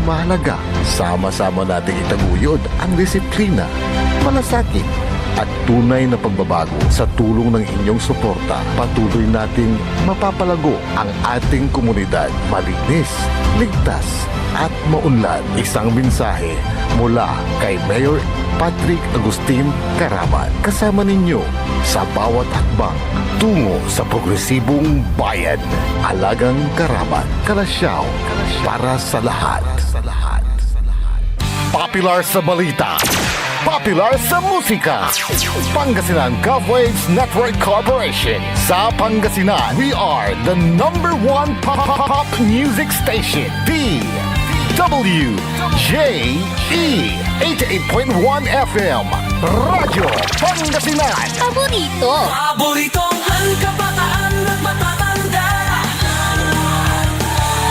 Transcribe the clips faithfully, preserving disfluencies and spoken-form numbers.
Mahalaga, sama-sama nating itaguyod ang disiplina, malasakit, at tunay na pagbabago. Sa tulong ng inyong suporta, patuloy nating mapapalago ang ating komunidad. Malinis, ligtas, at maunlad. Isang mensahe mula kay Mayor Patrick Agustin Carabat. Kasama ninyo sa bawat hakbang tungo sa progresibong bayan. Alagang Carabat, Calasiao, para sa lahat. Popular sa balita, popular sa musika. Pangasinan Gov Waves Network Corporation. Sa Pangasinan, we are the number one pop, pop, pop music station. D W J E eighty-eight point one F M. Radyo Pangasinan. Paborito. Paboritong kabataan at matatanda.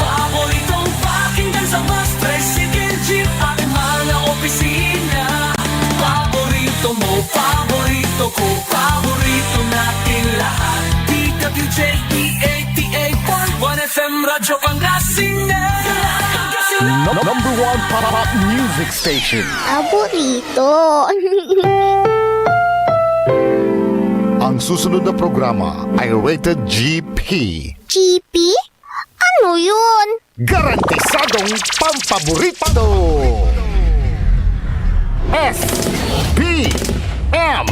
Paboritong pakinggan sa bus, tricycle, jeep at mga opisina. Paborito mo, paborito ko, paborito natin lahat. D W J E eighty-eight point one F M Radyo Pangasinan. Pangasinan. Num-, number one pop music station. Paborito. Ang susunod na programa ay rated G P. G P? Ano yun? Garantisadong pampaborito. S P M.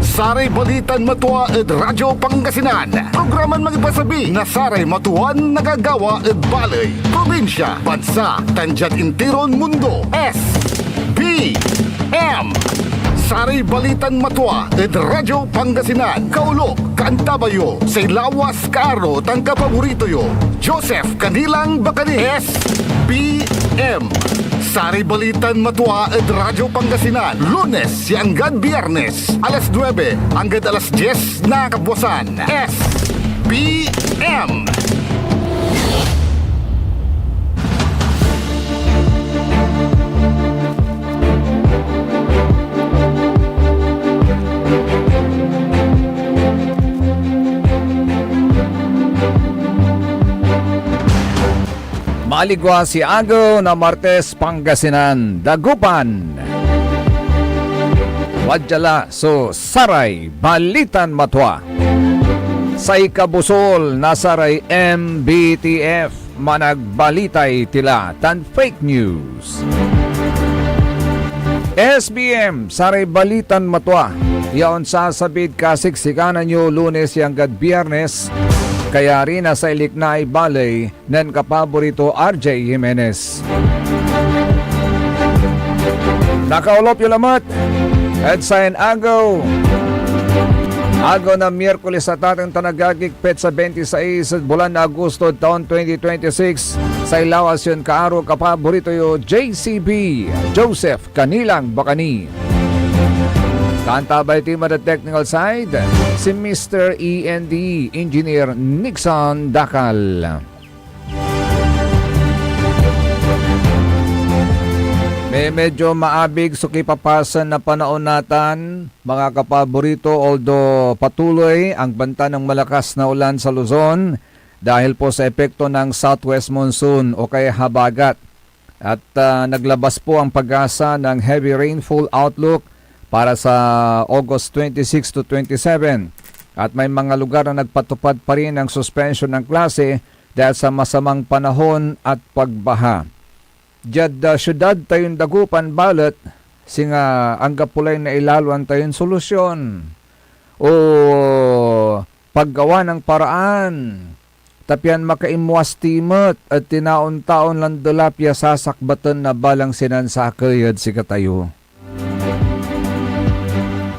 Saray balitan matua ed Radyo Pangasinan. Programan mangipasabi na saray matuan nagagawa ed baley, probinsya, bansa, tan diad intiron mundo. S P M. Saray balitan matua ed Radyo Pangasinan. Kaolop, kaantabayo, say lawas, kaaro, tan kapaborito yo, Joseph Canilang Bacani. S P M. Saray balitan matua ed Radyo Pangasinan, Lunes ya anggad Biyernes, alas nuebe anggad alas dies na kabuasan. S P M. Maligwas ya agew na Martes, Pangasinan, Dagupan. Wadya la so saray balitan matua. Say kabusol na saray M B T F, managbalitay tila tan fake news. S B M, saray balitan matua ya onsasabid kasiksikanan yo Lunes ya anggad Biyernes, kayari na say liknay baley nen kapaborito R J Jimenez. Nakaolop yo lamet ed sayan agew. Agew na Miyerkules a taten tan agagik, petsa twenty-six ed bulan na Agosto ed taon twenty twenty-six. Say lawas yon kaaro, kapaborito yo, J C B, Joseph Canilang Bacani. Kaantabay ti met ed technical side, si Mister E N D, Engineer Nixon Dacal. Me-, medyo maabig so kipapasen na panaon natan, mga kapaborito, although patuloy ang banta ng malakas na ulan sa Luzon dahil po sa epekto ng southwest monsoon o kaya habagat. At, ah, naglabas po ang PAGASA ng heavy rainfall outlook para sa August twenty-six to twenty-seven. At may mga lugar na nagpatupad pa rin ng suspension ng klase dahil sa masamang panahon at pagbaha. Diad, ah, siyudad tayon Dagupan balet, singa anggapo lay nailaloan tayon solusyon o paggawa ng paraan, ta pian makaimwas ti met ed tinaon-taon lan delap ya sasakbaten na balang sinansakey ed sikatayo.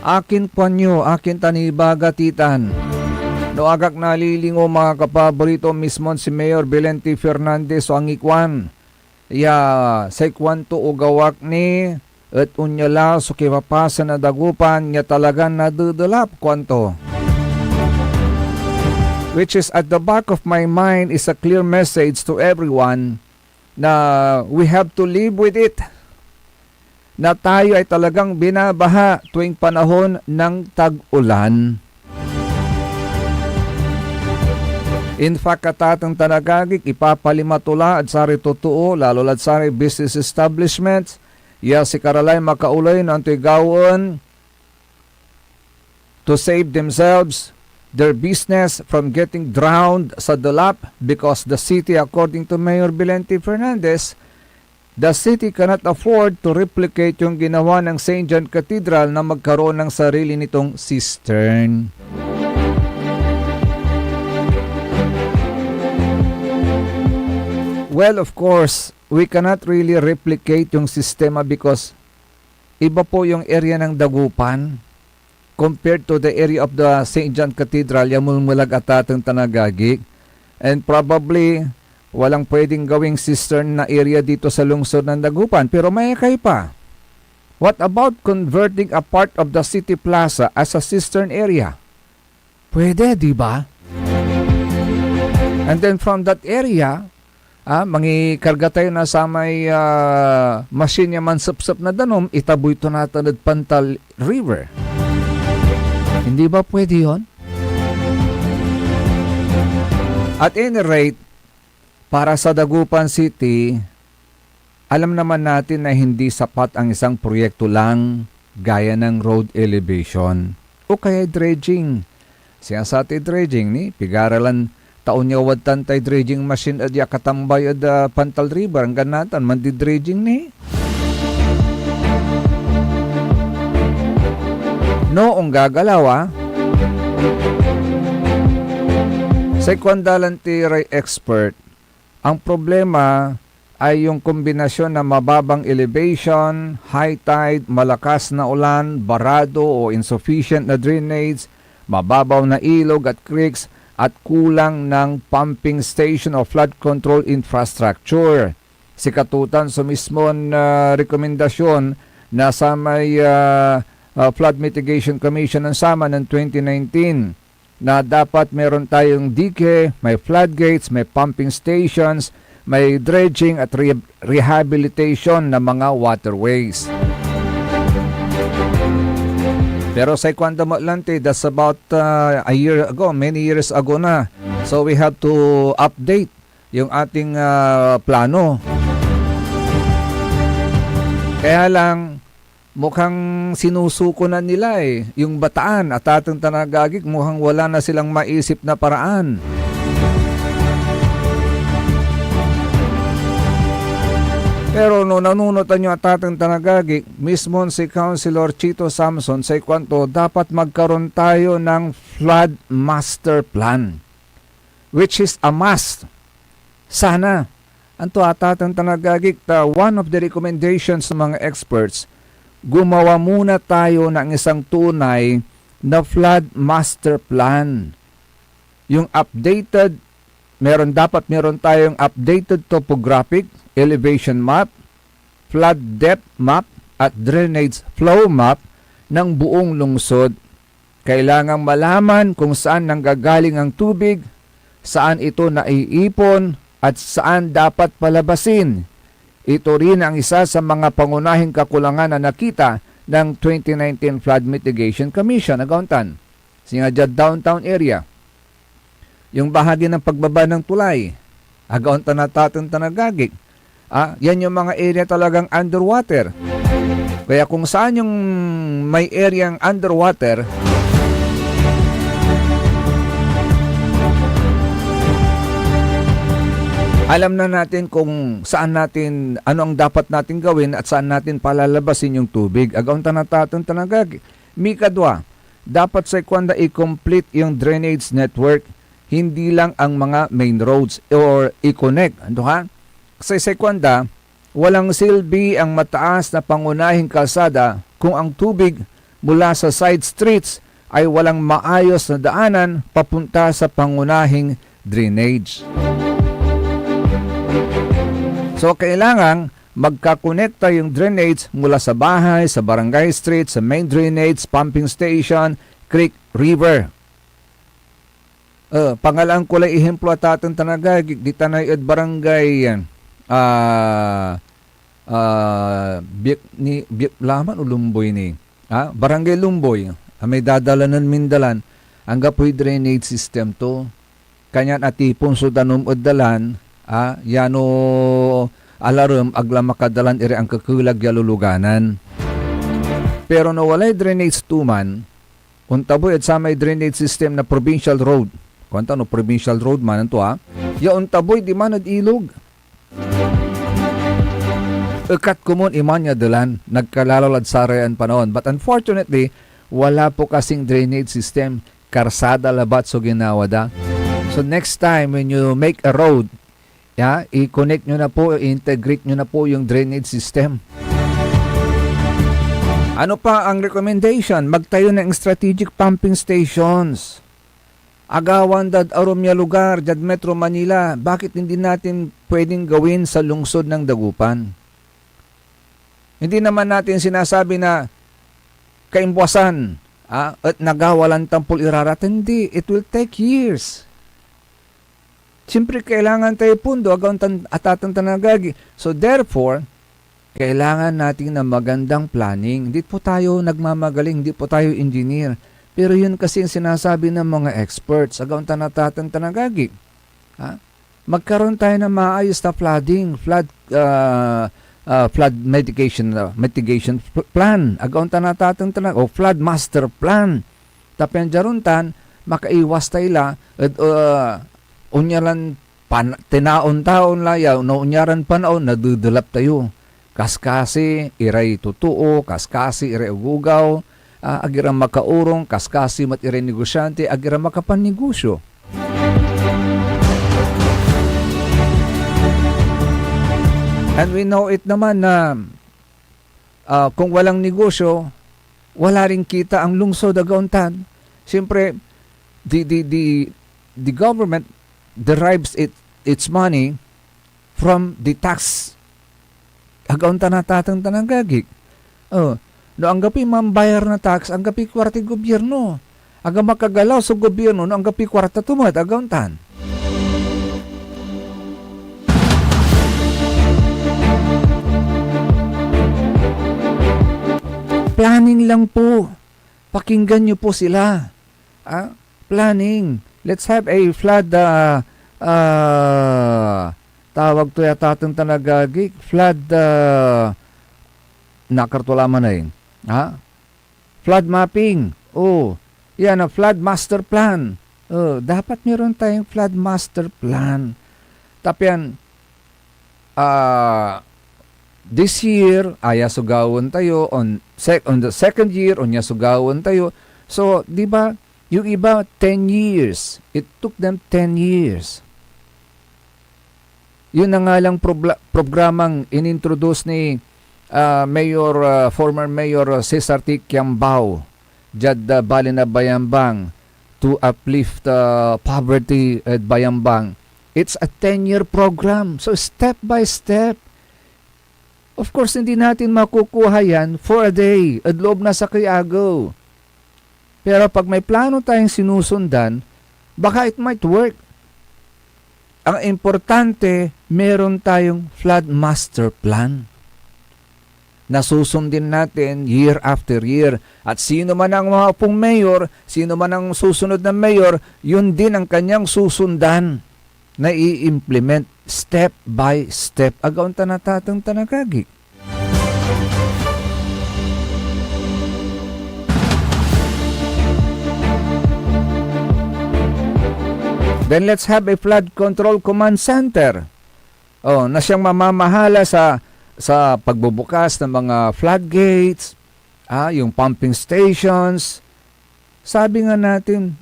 Akin kuanyo, akin ta nibaga ti tan? No agak nalilingo, mga kapaborito, mismon si Mayor Belen T. Fernandez so angikuan ya say kuanto o gawak ni et onya la so kipapasen na Dagupan ya talagan nadedelap, kuanto. Which is at the back of my mind is a clear message to everyone na we have to live with it, na tayo ay talagang binabaha tuwing panahon ng tag-ulan. In fact, atateng tan agagik, ipapalima to la ed saray totoo, lalo lad saray business establishments, ya sikara lay makaoley no antoy gawaen to save themselves, their business from getting drowned sa delap, because the city, according to Mayor Vilente Fernandez, the city cannot afford to replicate yung ginawa ng Saint John Cathedral na magkaroon ng sarili nitong cistern. Well, of course, we cannot really replicate yung sistema because iba po yung area ng Dagupan compared to the area of the Saint John Cathedral, ya mulmulag, atateng tan agagik. And probably, walang pwedeng gawing cistern na area dito sa lungsod ng Dagupan, pero mayakay pa. What about converting a part of the city plaza as a cistern area? Pwede, di ba? And then from that area, ah, mangikarga tayo na samay, ah, machine ya mansepsep na danum, itaboy to natan ed Pantal River. Hindi ba pwede yon? At any rate, para sa Dagupan City, alam naman natin na hindi sapat ang isang proyekto lang gaya ng road elevation o kaya dredging. Siyasati dredging ni, pigaralan taon ya wadtan tay dredging machine ed ya katambay ed, ah, Pantal River, anggan natan, mandi-dredging ni. No, onggagalaw, ah. Say kuan da lan ti ray expert, ang problema ay yung kombinasyon ng mababang elevation, high tide, malakas na ulan, barado o insufficient na drainage, mababaw na ilog at creeks, at kulang ng pumping station o flood control infrastructure. Sikatotan so mismon, ah, rekomendasyon na samay, ah, ah, Flood Mitigation Commission ng sama ng twenty nineteen, na dapat meron tayong dike, may floodgates, may pumping stations, may dredging at re-, rehabilitation na mga waterways. Pero say kuan da met lanti, that's about, uh, a year ago, many years ago na. So we have to update yung ating, uh, plano. Kaya lang, mukhang sinusuko na nila, eh. Yung Bataan, atateng tan agagik, mukhang wala na silang maisip na paraan. Pero no nanunotan nyo, atateng tan agagik, mismon si Councilor Chito Samson, say kuanto, dapat magkaroon tayo ng flood master plan, which is a must. Sana. Anto, atateng tan agagik, ta one of the recommendations ng mga experts, gumawa muna tayo ng isang tunay na flood master plan. Yung updated, meron, dapat meron tayong updated topographic, elevation map, flood depth map, at drainage flow map ng buong lungsod. Kailangang malaman kung saan nanggagaling ang tubig, saan ito naiipon, at saan dapat palabasin. Ito rin ang isa sa mga pangunahing kakulangan na nakita ng twenty nineteen Flood Mitigation Commission, agauntan. Singa diad downtown area. Yung bahagi ng pagbaba ng tulay, agauntan, atateng tan agagik. Ah, yan yung mga area talagang underwater. Kaya kung saan yung may area underwater, alam na natin kung saan natin, ano ang dapat natin gawin at saan natin palalabasin yung tubig. Agauntan, atateng tan agagik. Mikadwa, dapat say kuan da i-complete yung drainage network, hindi lang ang mga main roads or i-connect. Ano ha? Say, say kuan da, walang silbi ang mataas na pangunahing kalsada kung ang tubig mula sa side streets ay walang maayos na daanan papunta sa pangunahing drainage. So, kailangan magkakonekta yung drainage mula sa bahay, sa barangay street, sa main drainage, pumping station, creek, river. Eh, pangalaan ko lay ehemplo, atateng tan agagik, di tanay ed barangay, ah, ah, Biek ni, Biek laman o Lumboy ni? Ah, Barangay Lumboy, ah, may dadalanan Mindalan, anggapoy drainage system to. kanyan atipon so danum ed dalan, ah, ya no alarem, ag la makadalan iray ankekelag ya luluganan. Pero no walay drainage to man, ontaboy ed samay drainage system na provincial road. Kuanta no provincial road man anto, ah, ya ontaboy diman ed ilog. Ekat komon iman ya dalan, nagkalalo lad sarayan panaon. But unfortunately, wala po kasing drainage system. Karsada labat so ginawa da. So next time when you make a road, ya, i-connect nyo na po, i-integrate nyo na po yung drainage system. Ano pa ang recommendation? Magtayo ng strategic pumping stations. Agawan dad arum ya lugar, diad Metro Manila, bakit hindi natin pwedeng gawin sa lungsod ng Dagupan? Hindi naman natin sinasabi na kaimpuasan, ah, et nagawa lan tampol irarat. Hindi, it will take years. Siyempre, kailangan tayo pundo, agawan tan, atatan tan agagi. So, therefore, kailangan natin na magandang planning. Hindi po tayo nagmamagaling, hindi po tayo engineer. Pero yun kasi ang sinasabi ng mga experts, agawan tan atatan tan agagi. Ha? Magkaroon tayo ng maayos na flooding, flood, ah, ah, flood mitigation, ah, mitigation pl-, plan. Agawan tan atatan tan, o flood master plan. Tapian diad ontan, makaiwas tayo la, ed, ah, onya lan pan-, tinaon-taon la ya, no, onya ran panaon, nadedelap tayo. Kaskasi iray totoo, kaskasi iray agew, ah, ag ira makaorong, kaskasi met iray negosyante, ag ira makapannegosyo. And we know it naman na, ah, kung walang negosyo, wala rin kita ang lungsod, agawan tan. Siyempre, the, the, the, the government derives it, its money from the tax. Agawan tan atatan tan agagi. Oh, no anggapoy mambayar na tax, anggapoy kuartay gobyerno. Aga makagalaw so gobyerno no anggapoy kuarta to met, agawan tan. Planning lang po. Pakinggan niyo po sila. Ah, planning. Let's have a flood, ah, ah, tawag to yata tan agagi, flood, ah, nakar to laman ay. Ha? Flood mapping. Oh, yan ang flood master plan. Oh, dapat meron tayong flood master plan. Tapian, ah, this year, aya so gawaen tayo, on sec-, on the second year, onya so gawaen tayo. So, di ba, yung iba, ten years. It took them ten years. Yun na nga lang probla-, programang inintroduce ni, ah, Mayor, ah, former Mayor, ah, Cesar T. Kiambao, diad, ah, Bali na Bayambang, to uplift, ah, poverty at Bayambang. It's a ten-year program. So, step by step. Of course, hindi natin makukuha yan for a day, ed loob na sakey agew. Pero pag may plano tayong sinusundan, baka it might work. Ang importante, meron tayong flood master plan na susundin natin year after year. At sino man ang maupong mayor, sino man ang susunod na mayor, yun din ang kanyang susundan na i-implement step by step. Agawan tan atatan tan agagi. Then let's have a flood control command center. Oh, na siyang mamamahala sa, sa pagbubukas ng mga floodgates, ah, yung pumping stations. Sabi nga natin,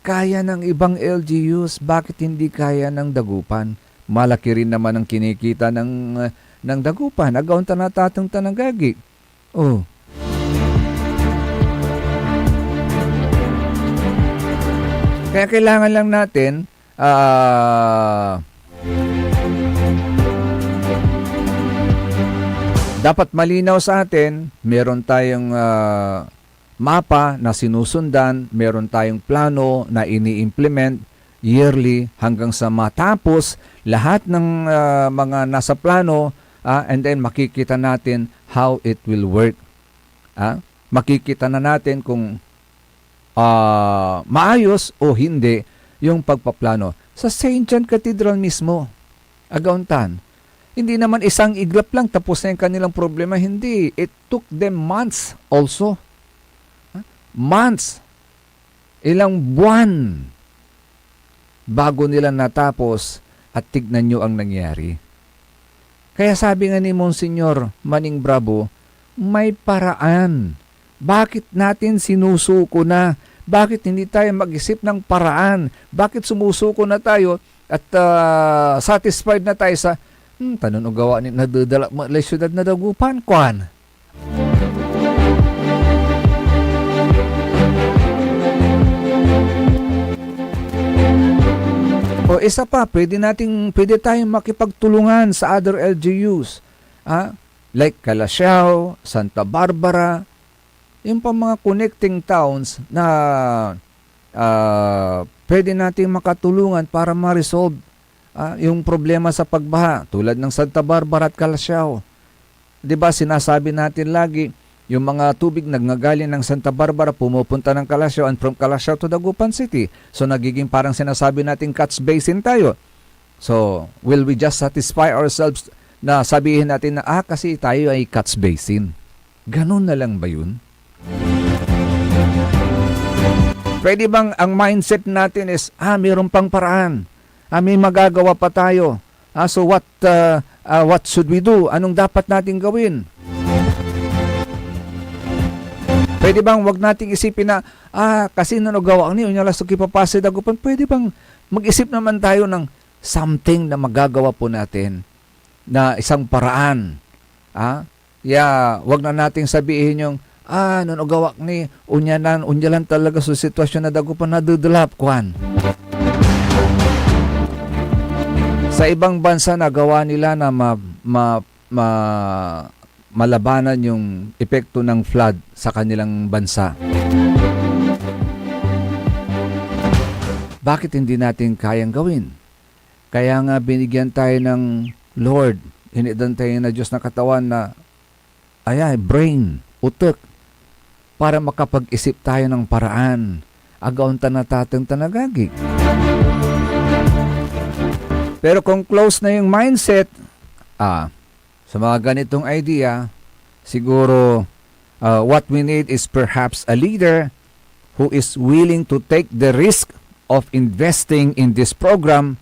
kaya ng ibang L G Us, bakit hindi kaya ng Dagupan? Malaki rin naman ang kinikita ng, ah, ng Dagupan. Agawan tan atatan tan agagi. Oh. Kaya kailangan lang natin, ah, dapat malinaw sa atin, meron tayong, ah, mapa na sinusundan, meron tayong plano na ini-implement yearly hanggang sa matapos lahat ng, ah, mga nasa plano, ah, and then makikita natin how it will work. Ah, makikita na natin kung, ah, maayos o hindi yung pagpaplano. sa Saint John Cathedral mismo. Agaw tan, hindi naman isang iglap lang tapos na yung kanilang problema. Hindi. It took them months also. Ha? Months. Ilang buwan bago nila natapos at tignan nyo ang nangyari. Kaya sabi nga ni Monsignor Manning Bravo, may paraan. Bakit natin sinusuko na? Bakit hindi tayo mag-isip ng paraan? Bakit sumusuko na tayo at, ah, satisfied na tayo sa, "Hmm, ta no ogawa ni, nadedela met lay siudad na Dagupan, kuan." O isa pa, pwede nating, pwede tayong makipagtulungan sa other L G Us. Ah, like Calasiao, Santa Barbara, yung pa mga connecting towns na, ah, pwede nating makatulungan para ma-resolve, ah, yung problema sa pagbaha, tulad ng Santa Barbara at Calasiao. Di ba, sinasabi natin lagi, yung mga tubig nagngagali ng Santa Barbara, pumupunta ng Calasiao, and from Calasiao to Dagupan City. So, nagiging parang sinasabi natin, catch basin tayo. So, will we just satisfy ourselves na sabihin natin na, "Ah, kasi tayo ay catch basin"? Ganun na lang ba yun? Pwede bang ang mindset natin is, "Ah, mayroon pang paraan. Ah, may magagawa pa tayo. Ah, so what, uh, uh, what should we do? Anong dapat natin gawin?" Pwede bang wag nating isipin na, "Ah, kasi no nagawa ni, onya la so kipapasay Dagupan." Pwede bang mag-isip naman tayo ng something na magagawa po natin, na isang paraan? Ah, ya, wag na nating sabihin yung, "Ah, no nagawa ni, onya nan, onya lan talaga so sitwasyon na Dagupan, nadedelap," kuan. Sa ibang bansa, nagawa nila na ma-, ma-, ma-, malabanan yung epekto ng flood sa kanilang bansa. Bakit hindi natin kayang gawin? Kaya nga binigyan tayo ng Lord, initdan tayo na Diyos na Katawan na, ayan, brain, utek, para makapag-isip tayo ng paraan. Agaw tan natan, agagi. Pero kung close na yung mindset, ah, sa mga ganitong idea, siguro, uh, what we need is perhaps a leader who is willing to take the risk of investing in this program,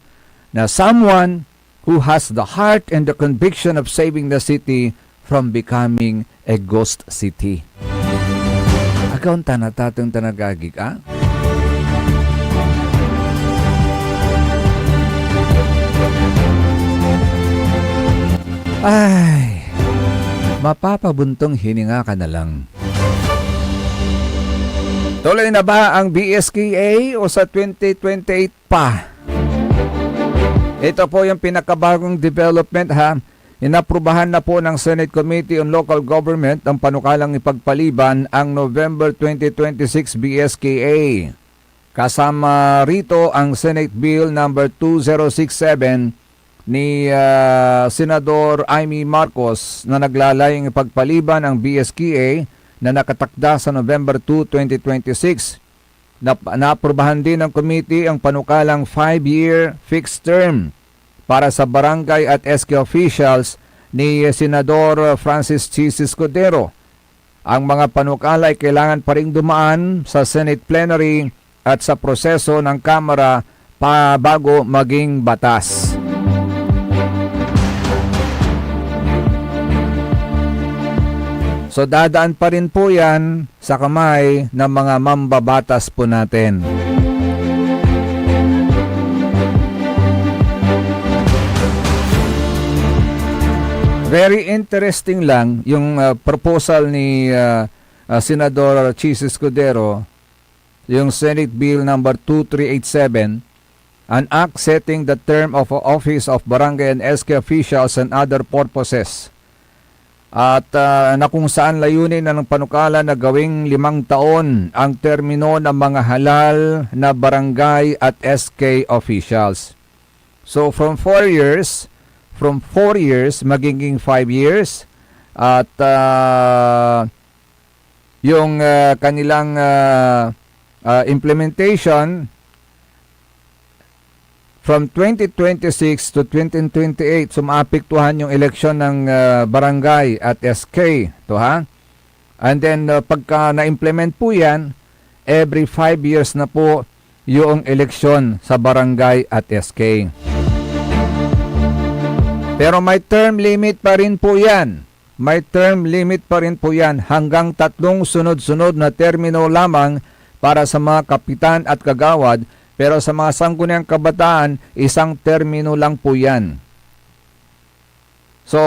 na someone who has the heart and the conviction of saving the city from becoming a ghost city. Agaw tan natan, agagi, ah? Ay, mapapabuntong hininga ka na lang. Tuloy na ba ang B S K A o sa twenty twenty-eight pa? Ito po yung pinakabagong development, ha. Inaprubahan na po ng Senate Committee on Local Government ang panukalang ipagpaliban ang November twenty twenty-six B S K A. Kasama rito ang Senate Bill number two zero six seven ni, ah, Senador Imee Marcos na naglalayong ipagpaliban ang B S K A na nakatakda sa November two, twenty twenty-six. Nap-, naaprubahan din ng committee ang panukalang five-year fixed term para sa barangay at S K officials ni Senador Francis Chiz Escudero. Ang mga panukala ay kailangan pa ring dumaan sa Senate plenary at sa proseso ng Kamara pa bago maging batas. So, dadaan pa rin po yan sa kamay ng mga mambabatas po natin. Very interesting lang yung, ah, proposal ni, ah, ah, Senador Chiz Escudero, yung Senate Bill number two three eight seven, an act setting the term of office of barangay and S K officials and other purposes. At, ah, na kung saan layunin na ng panukala na gawing limang taon ang termino ng mga halal na barangay at S K officials. So, from four years, from four years, magiging five years. At, ah, yung, ah, kanilang, ah, ah, implementation, from twenty twenty-six to twenty twenty-eight, so maapektuhan yung eleksyon ng, ah, barangay at S K, to ha? And then, ah, pagka na-implement po yan, every five years na po yung eleksyon sa barangay at S K. Pero may term limit pa rin po yan. May term limit pa rin po yan. Hanggang tatlong sunod-sunod na termino lamang para sa mga kapitan at kagawad, pero sa mga sangguniang kabataan, isang termino lang po yan. So,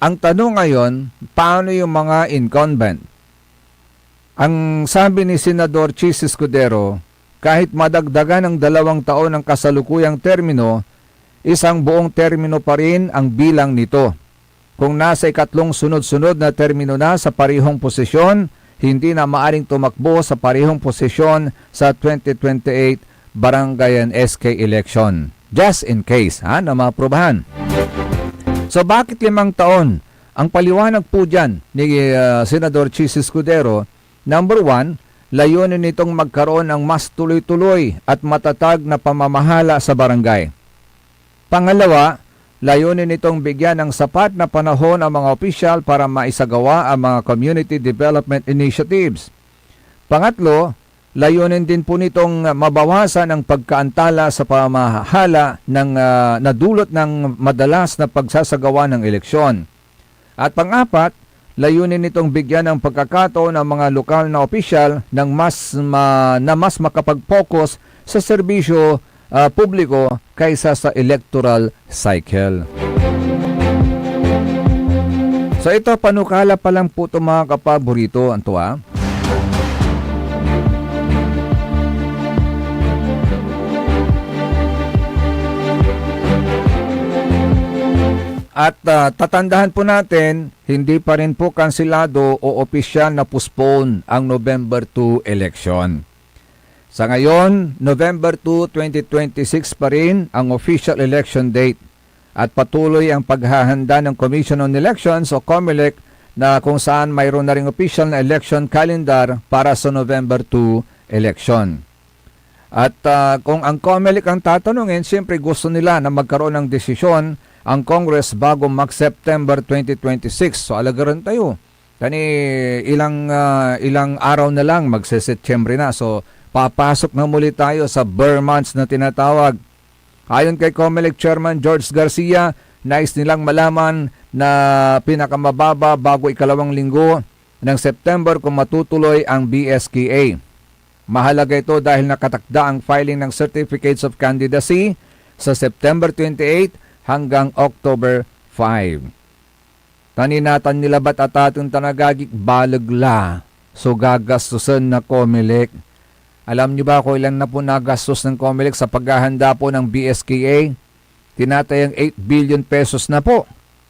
ang tanong ngayon, paano yung mga incumbent? Ang sabi ni Senador Chiz Escudero, kahit madagdagan ng dalawang taon ang kasalukuyang termino, isang buong termino pa rin ang bilang nito. Kung nasa ikatlong sunod-sunod na termino na sa parehong posisyon, hindi na maaring tumakbo sa parehong posisyon sa twenty twenty-eight barangay and S K election. Just in case, ha, na maaprubahan. So, bakit limang taon? Ang paliwanag po dyan ni, ah, Senador Chiz Escudero, number one, layunin nitong magkaroon ng mas tuloy-tuloy at matatag na pamamahala sa barangay. Pangalawa, layunin nitong bigyan ng sapat na panahon ang mga opisyal para maisagawa ang mga community development initiatives. Pangatlo, layunin din po nitong mabawasan ang pagkaantala sa pamahala ng, ah, na dulot ng madalas na pagsasagawa ng eleksyon. At pang-apat, layunin nitong bigyan ng pagkakataon ang mga lokal na opisyal ng mas ma-, na mas makapag-focus sa serbisyo, ah, publiko kaysa sa electoral cycle. So ito, panukala pa lang po ito, mga kapaborito, anto, ah. At, ah, tatandahan po natin, hindi pa rin po kanselado o opisyal na postpone ang November two election. Sa ngayon, November two, twenty twenty-six pa rin ang official election date at patuloy ang paghahanda ng Commission on Elections o COMELEC na kung saan mayroon na ring opisyal na election calendar para sa November two election. At, ah, kung ang COMELEC ang tatanungin, siyempre gusto nila na magkaroon ng desisyon ang Congress bago mag-September twenty twenty-six. So, alagaran tayo. Tani ilang, ah, ilang araw na lang, magse-Setyembre na. So, papasok na muli tayo sa ber months na tinatawag. Ayon kay COMELEC Chairman George Garcia, nais nilang malaman na pinakamababa bago ikalawang linggo ng September kung matutuloy ang B S K A. Mahalaga ito dahil nakatakda ang filing ng Certificates of Candidacy sa September twenty-eight hanggang October five. Taninatan nila bat atateng tan agagik, baleg la so gagastusen na COMELEC. Alam niyo ba kung ilan na po nagastos ng COMELEC sa paghahanda po ng B S K A? Tinatayang eight billion pesos na po,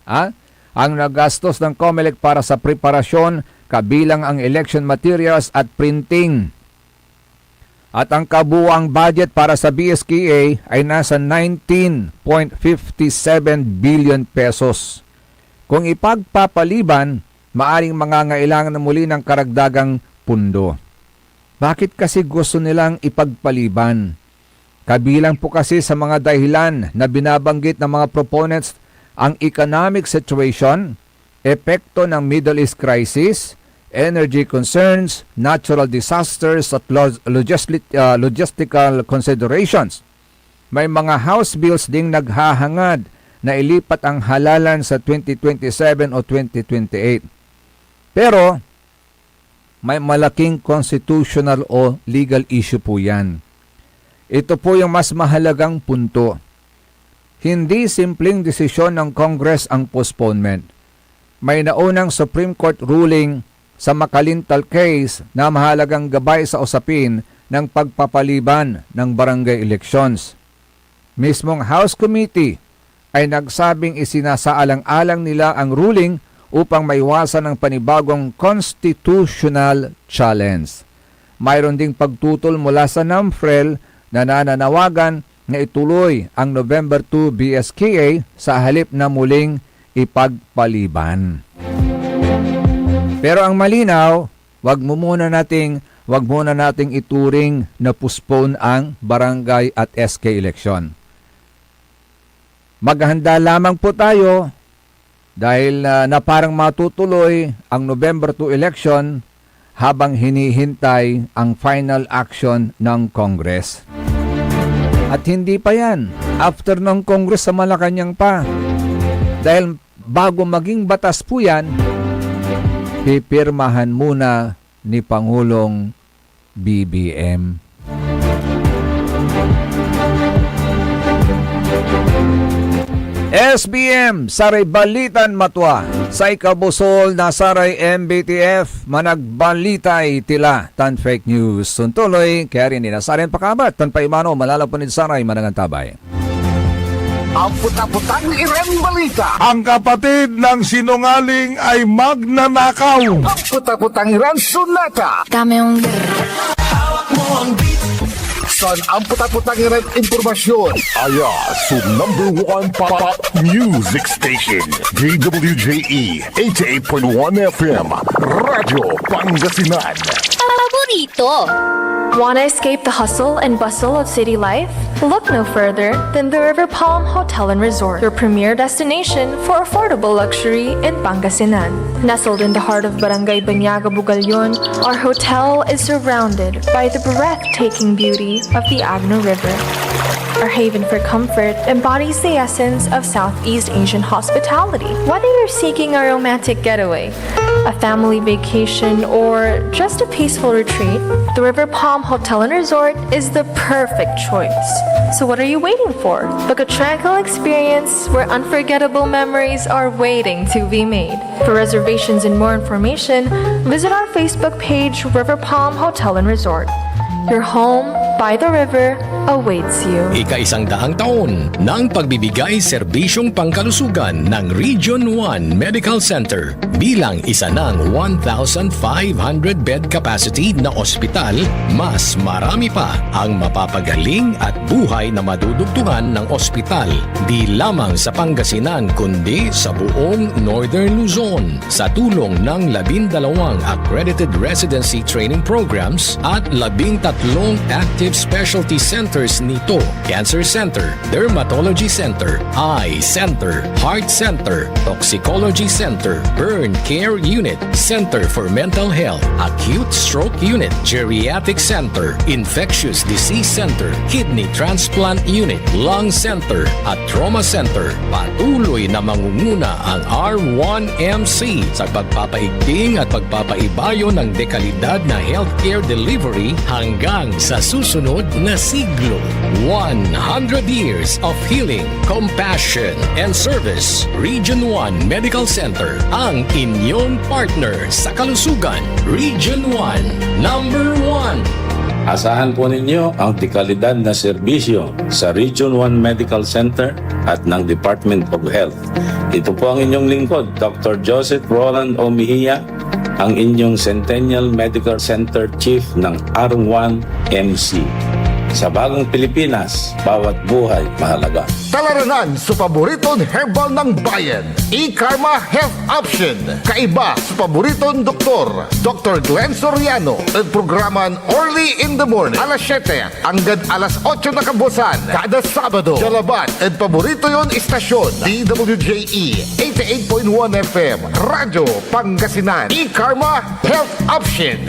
ah, ang nagastos ng COMELEC para sa preparasyon, kabilang ang election materials at printing. At ang kabuuang budget para sa B S K A ay nasa nineteen point fifty seven billion pesos. Kung ipagpapaliban, maaring mangangailangan na muli ng karagdagang pundo. Bakit kasi gusto nilang ipagpaliban? Kabilang po kasi sa mga dahilan na binabanggit ng mga proponents ang economic situation, epekto ng Middle East crisis, energy concerns, natural disasters at log-, logisli-, ah, logistical considerations. May mga House bills ding naghahangad na ilipat ang halalan sa twenty twenty-seven o twenty twenty-eight. Pero may malaking constitutional o legal issue po yan. Ito po yung mas mahalagang punto. Hindi simpleng desisyon ng Congress ang postponement. May naunang Supreme Court ruling sa McAlintal case na mahalagang gabay sa usapin ng pagpapaliban ng barangay elections. Mismong House Committee ay nagsabing isinasaalang-alang nila ang ruling upang maiwasan ang panibagong constitutional challenge. Mayroon ding pagtutol mula sa NAMFREL na nananawagan na ituloy ang November two B S K A sa halip na muling ipagpaliban. Pero ang malinaw, wag mo muna nating, wag muna nating ituring na postpone ang barangay at S K election. maghanda lamang po tayo dahil, ah, na parang matutuloy ang November two election habang hinihintay ang final action ng Congress. At hindi pa yan, after ng Congress sa Malacañang pa. Dahil bago maging batas po yan, pipirmahan muna ni Pangulong B B M. S B M, saray balitan matwa. Say kabusol na saray M B T F, managbalitay tila tan fake news. Suntuloy, kaya rin nila saray pakabat tan paimano, malalapan nin saray manangantabay. Amput-aputang iran balita. Ang kapatid ng sinungaling ay magnanakaw. Amput-aputang iran sonata. Dame un San amput-aputang iran impormasyon. Aya so number one pop music station, D W J E eighty-eight point one F M, Radyo Pangasinan. Paborito. Want to escape the hustle and bustle of city life? Look no further than the River Palm Hotel and Resort, your premier destination for affordable luxury in Pangasinan. Nestled in the heart of Barangay Banyaga, Bugallon, our hotel is surrounded by the breathtaking beauty of the Agno River. Our haven for comfort embodies the essence of Southeast Asian hospitality. Whether you're seeking a romantic getaway, a family vacation, or just a peaceful retreat, the River Palm Hotel and Resort is the perfect choice. So what are you waiting for? Book a tranquil experience where unforgettable memories are waiting to be made. For reservations and more information, visit our Facebook page, River Palm Hotel and Resort. Your home by the river awaits you. Ikaisang daang taon ng pagbibigay serbisyong pangkalusugan ng Region one Medical Center. Bilang isa ng one thousand five hundred bed capacity na ospital, mas marami pa ang mapapagaling at buhay na madudugtungan ng ospital, di lamang sa Pangasinan, kundi sa buong Northern Luzon. Sa tulong ng labindalawang accredited residency training programs at labintatlong active specialty centers nito, Cancer Center, Dermatology Center, Eye Center, Heart Center, Toxicology Center, Burn Care Unit, Center for Mental Health, Acute Stroke Unit, Geriatric Center, Infectious Disease Center, Kidney Transplant Unit, Lung Center, at Trauma Center. Patuloy na mangunguna ang R one M C sa pagpapaigting at pagpapaibayo ng dekalidad na healthcare delivery hanggang sa susunod na siglo. One hundred years of healing, compassion, and service. Region one Medical Center, ang inyong partner sa kalusugan. Region one, number one. Asahan po ninyo ang dekalidad na serbisyo sa Region one Medical Center at ng Department of Health. Ito po ang inyong lingkod, Doctor Joseph Roland O. Mejia, ang inyong Centennial Medical Center Chief ng R one M C. Sa bagong Pilipinas, bawat buhay mahalaga. Talaranan so paboriton herbal ng bayan, E-Karma Health Option. Kaiba so paboriton doktor, Doctor Glenn Soriano, ed programan Early in the Morning, alas siyete anggad alas otso na kabuasan, kada Sabado. Dia labat ed paborito yon istasyon, D W J E eighty-eight point one F M, Radyo Pangasinan. E-Karma Health Option.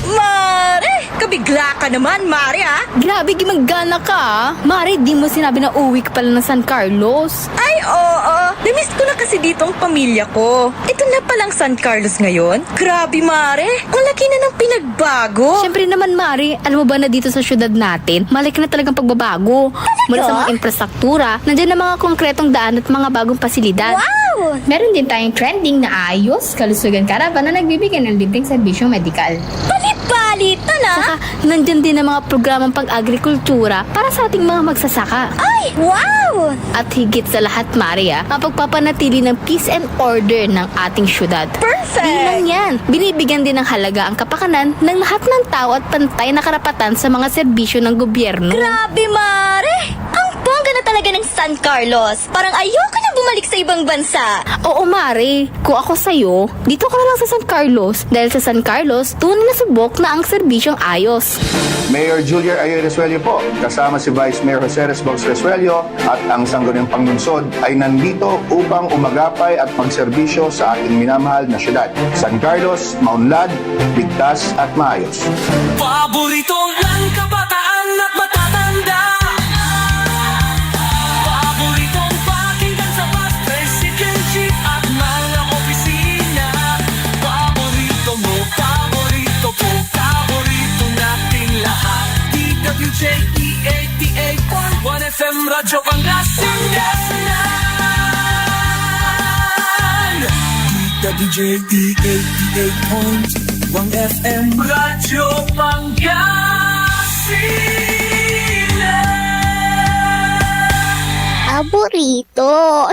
Mare! Kabigla ka naman, Mare, ah! Grabe, gimanggana ka, ah. Mare, di mo sinabi na uwi ka pala ng San Carlos. Ay, oo. Namiss ko na kasi ditong pamilya ko. Ito na palang San Carlos ngayon. Grabe, Mare. Ang laki na ng pinagbago. Siyempre naman, Mare. Alam mo ba na dito sa syudad natin, malaki na talagang pagbabago. Talaga? Mula sa mga infrastruktura, nandiyan na mga konkretong daan at mga bagong pasilidad. Wow! Meron din tayong trending na ayos, kalusugan karapan na nagbibigay ng libreng serbisyong medikal. Bali-balitan, ah! Saka, nandyan din ang mga programang pag-agrikultura para sa ating mga magsasaka. Ay, wow! At higit sa lahat, Maria, mapagpapanatili ng peace and order ng ating syudad. Perfect! Di lang yan, binibigyan din ng halaga ang kapakanan ng lahat ng tao at pantay na karapatan sa mga serbisyo ng gobyerno. Grabe, Mare! Ang Bongga na talaga ng San Carlos. Parang ayoko na bumalik sa ibang bansa. Oo, Mare. Kung ako sa'yo, dito ka na lang sa San Carlos. Dahil sa San Carlos, tunay na subok na ang serbisyong ayos. Mayor Julian Ayoy Resuello po, kasama si Vice Mayor Jose Resbos Resuello at ang Sangguniang Panlungsod ay nandito upang umagapay at magserbisyo sa ating minamahal na syudad. San Carlos, maunlad, ligtas at maayos. Paborito ng kabataan at matatanda. Paboritong pakinggan sa bus, tricycle, jeep at mga opisina. Paborito mo, paborito ko, paborito nating lahat. D W J E eighty-eight point one F M Radyo Pangasinan. D W J E eighty-eight point one F M Radyo Pangasinan. Paborito.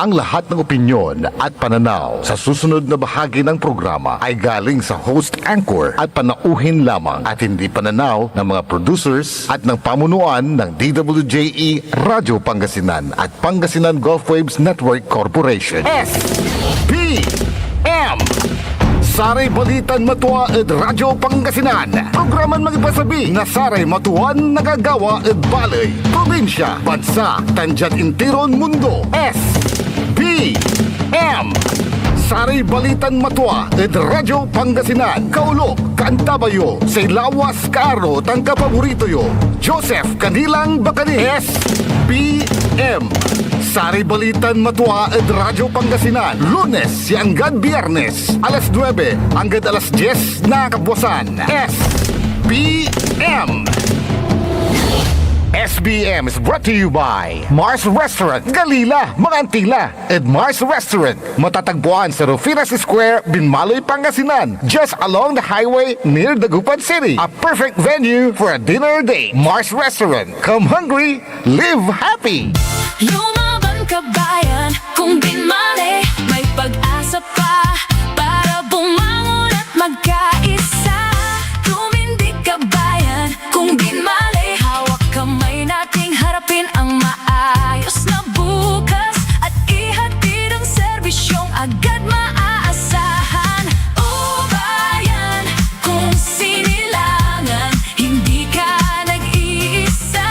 Ang lahat ng opinyon at pananaw sa susunod na bahagi ng programa ay galing sa host anchor at panauhin lamang at hindi pananaw ng mga producers at ng pamunuan ng D W J E Radyo Pangasinan at Pangasinan Gulf Waves Network Corporation. S P M. Saray balitan matua ed Radyo Pangasinan. Programan mangipasabi na saray matuan nagagawa ed baley, probinsya, bansa, tan diad intiron mundo. S P M. Saray balitan matua ed Radyo Pangasinan. Kaulok, kaantabayo, say lawas, kaaro, tan kapaborito yo, Joseph Kanilang Bacani. S P M. Saray balitan matua ed Radyo Pangasinan, Lunes ya anggad Biyernes, alas nuebe anggad alas dies na kabuasan. S P M. S B M is brought to you by Mars Restaurant, Galila, mga Antila, ed Mars Restaurant. Matatagpuan sa Rufinas Square, Binmaloy, Pangasinan, just along the highway near Dagupan City. A perfect venue for a dinner date. Mars Restaurant. Come hungry, live happy! Lumaban ka bayan, kung binmali, may pag-asa pa para bumangon at magkaisa. Tumindig ka bayan, kung binmali, hawak kamay nating harapin ang maayos na bukas at ihatid ang serbisyong agad maaasahan. O bayan, kung sinilangan, hindi ka nag-iisa,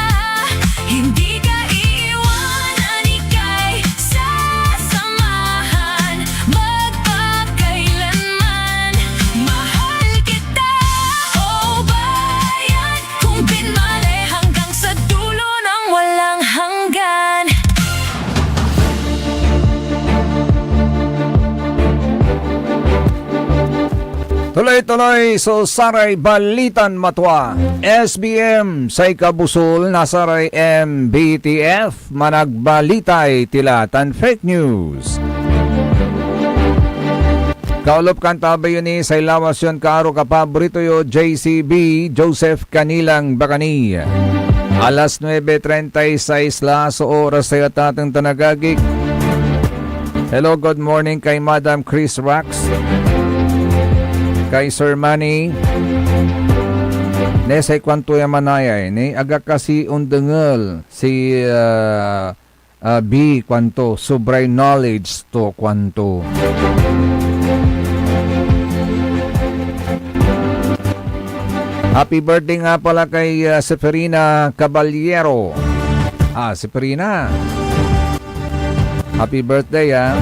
hindi ka iiwanan, ika'y sasamahan magpakailanman. Mahal kita, o bayan, kung binmali hanggang sa dulo ng walang hanggan. Tuloy-tuloy so saray balitan matua. S B M, say kabusul na saray M B T F, managbalitay tila tan fake news. Kaulop, kaantabayo ni say lawas yon kaaro, kapaborito yo, J C B, Joseph Kanilang Bacani. Alas nuebe treinta y seis la so oras tayo, tateng tan agagik. Hello, good morning kay Madam Chris Rax, kay Sir Manny. Ne, say kuanto ya manaya, eh, ne, aga kasi ondengel si, ah, ah, B, kuanto, sobray knowledge to, kuanto. Happy birthday nga pala kay, ah, Seferina Caballero. Ah, Seferina. Happy birthday, ah.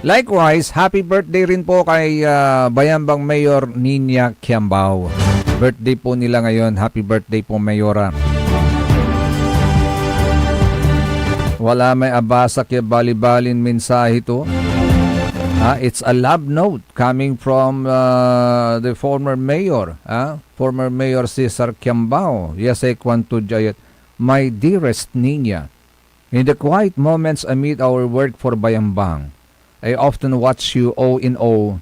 Likewise, happy birthday rin po kay, ah, Bayambang Mayor Niña Kiambao. Birthday po nila ngayon. Happy birthday po, Mayora. Wala may abasak ya balibalin mensahe to. Ah, it's a love note coming from, ah, the former mayor, ah, former Mayor Cesar Kiambao. Yes, ay kuanto diay, "My dearest Niña, in the quiet moments amid our work for Bayambang, I often watch you awe in awe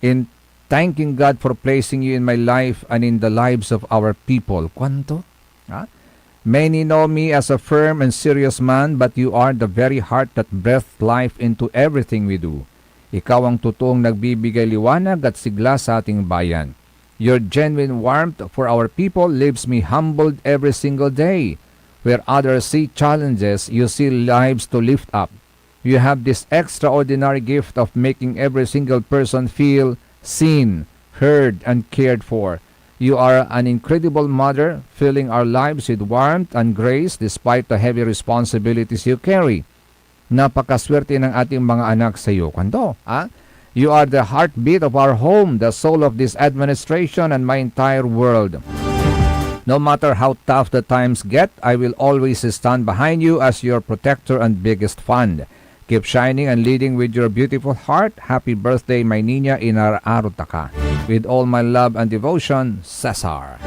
in thanking God for placing you in my life and in the lives of our people." Kuanto? Ha? "Many know me as a firm and serious man, but you are the very heart that breathed life into everything we do. Ikaw ang totoong nagbibigay liwanag at sigla sa ating bayan. Your genuine warmth for our people leaves me humbled every single day. Where others see challenges, you see lives to lift up. You have this extraordinary gift of making every single person feel seen, heard, and cared for. You are an incredible mother, filling our lives with warmth and grace despite the heavy responsibilities you carry. Napakaswerte ng ating mga anak sa iyo. Kuanto, ah? You are the heartbeat of our home, the soul of this administration, and my entire world. No matter how tough the times get, I will always stand behind you as your protector and biggest fan. Keep shining and leading with your beautiful heart. Happy birthday, my niña, inararo ta ka. With all my love and devotion, Cesar.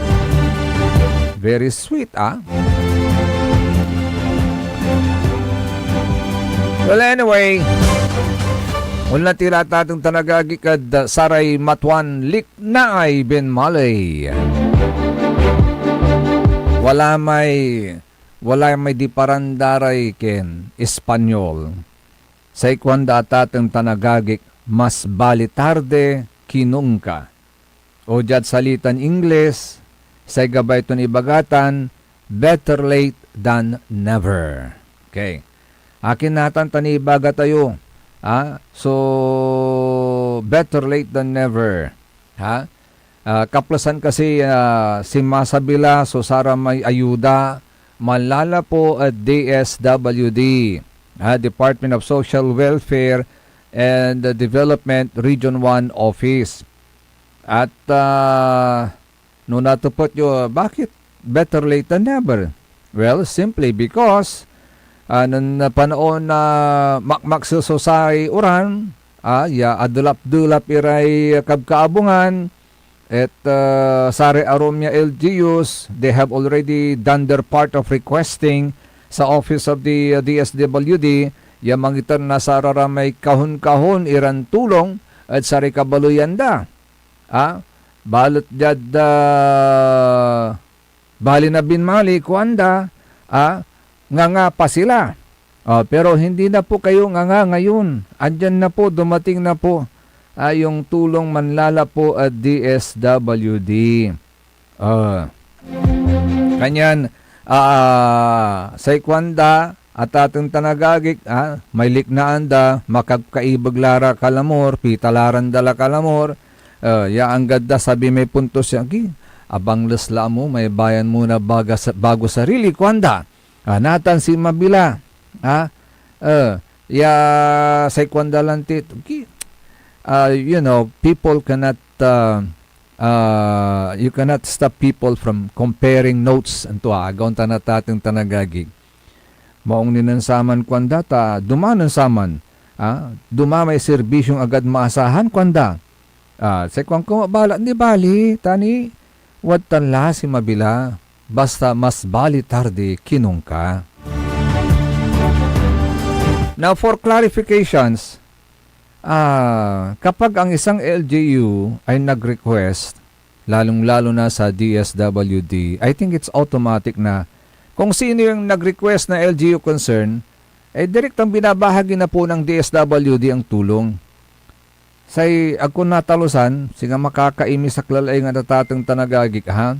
Very sweet, ah. Well, anyway, wala tira tatang tanagagi kad, uh, saray matuan liknaay binmaley. Wala may, wala may diparan da ray ken Espanyol. Say kuanda tatang tanagagik, mas bali tarde ki nunka. O diad salitan Ingles, say gabay ton ibaga tan, better late than never. Okay. Akin natan tan ibaga tayo, ah? So, better late than never. Ha? Ah, kaplasan kasi, ah, sinmasabi la so saramay ayuda, manlalapo ed D S W D, ah, Department of Social Welfare and Development Region one Office. At, ah, no natepet yo, bakit better late than never? Well, simply because, ah, nen panaon na makmaksel so saray uran, ah, ya adelap-delap iray kabkaabungan, et, ah, saray arum ya L G Us, they have already done their part of requesting sa Office of the, ah, D S W D ya mangiter na sararamay kahon-kahon iran tulong ed saray kabaleyan da. Ah, balet diad, ah, bali na binmali, kuanda, ah, nganga pa sila. Ah, pero hindi na po kayo nganga ngayon. Andiyan na po, dumating na po, ah, yung tulong manlalapo ed D S W D. Ah. Kanyan, ah, say kuanda, atateng tan agagik, ah, may liknaan da, makakaibeg la ra kalamor, pitalaran da la kalamor, ah, ya anggad da sabi may puntos ya, "Agi, abangles la mo, may bayan mo na baga sa, bago sarili," kuanda. Ah, natan si Mabila, ah, eh, ya say kuanda lanti, "Agi, ah, you know, people cannot, ah, ah, you cannot stop people from comparing notes," anto, ah, agaw tan atateng tan agagik. Maong ni nen saman kuanda, ta duma nen saman, ah, duma may serbisyong agad maasahan kuanda. Ah, say kuanko, "Balet di bali, ta ni, wadtan la si Mabila, basta mas bali tardi ki nunka." Now, for clarifications, ah, kapag ang isang L G U ay nag-request, lalong-lalo na sa D S W D, I think it's automatic na kung sino yung nag-request na L G U concern, eh, direktang binabahagi na po ng D S W D ang tulong. Say agko natalusan, singa makakaimis ak la lay nga atateng tan agagik, ha?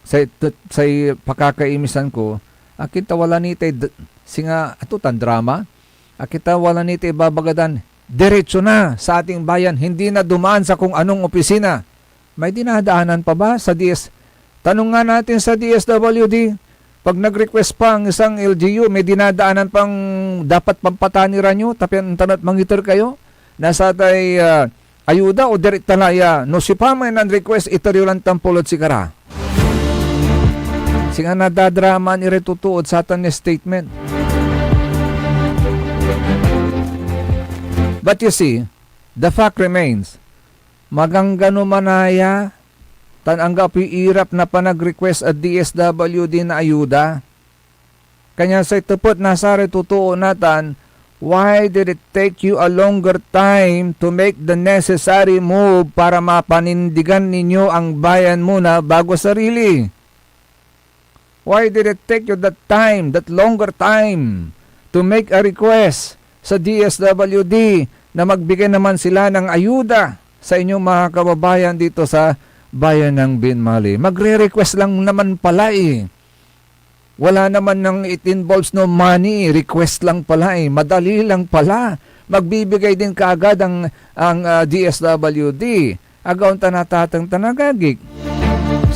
Say, t-, say pakakaimisan ko, akin ta wala ni tay d-, singa, ato tan drama? Akin ta wala ni tay ibabagadan, diretso na sa ating bayan, hindi na dumaan sa kung anong opisina. May dinadaanan pa ba sa D S? Tanong nga natin sa D S W D, pag nag-request pa ang isang L G U, may dinadaanan pang dapat pampatani ra nyo, tapian tanat mangiter kayo? Nasa tay, ah, ayuda o direkta la ya, no siopamay nan-request, iter yo lan tampol ed sikara. Singa nadadramaan iray totoo ed satan ya statement. But you see, the fact remains, maganggano manaya tan anggapoy irap na panag-request ed D S W D na ayuda. Kanian say tepet na saray totoo natan, why did it take you a longer time to make the necessary move para mapanindigan ninyo ang bayan muna bago sarili? Why did it take you that time, that longer time, to make a request sa D S W D na magbigay naman sila ng ayuda sa inyong mga kababayan dito sa bayan ng Binmali? Magre-request lang naman pala eh. Wala naman ng, it involves no money, request lang pala eh. Madali lang pala. Magbibigay din kaagad ang, ang, ah, D S W D. Agaw tan atateng tan agagik.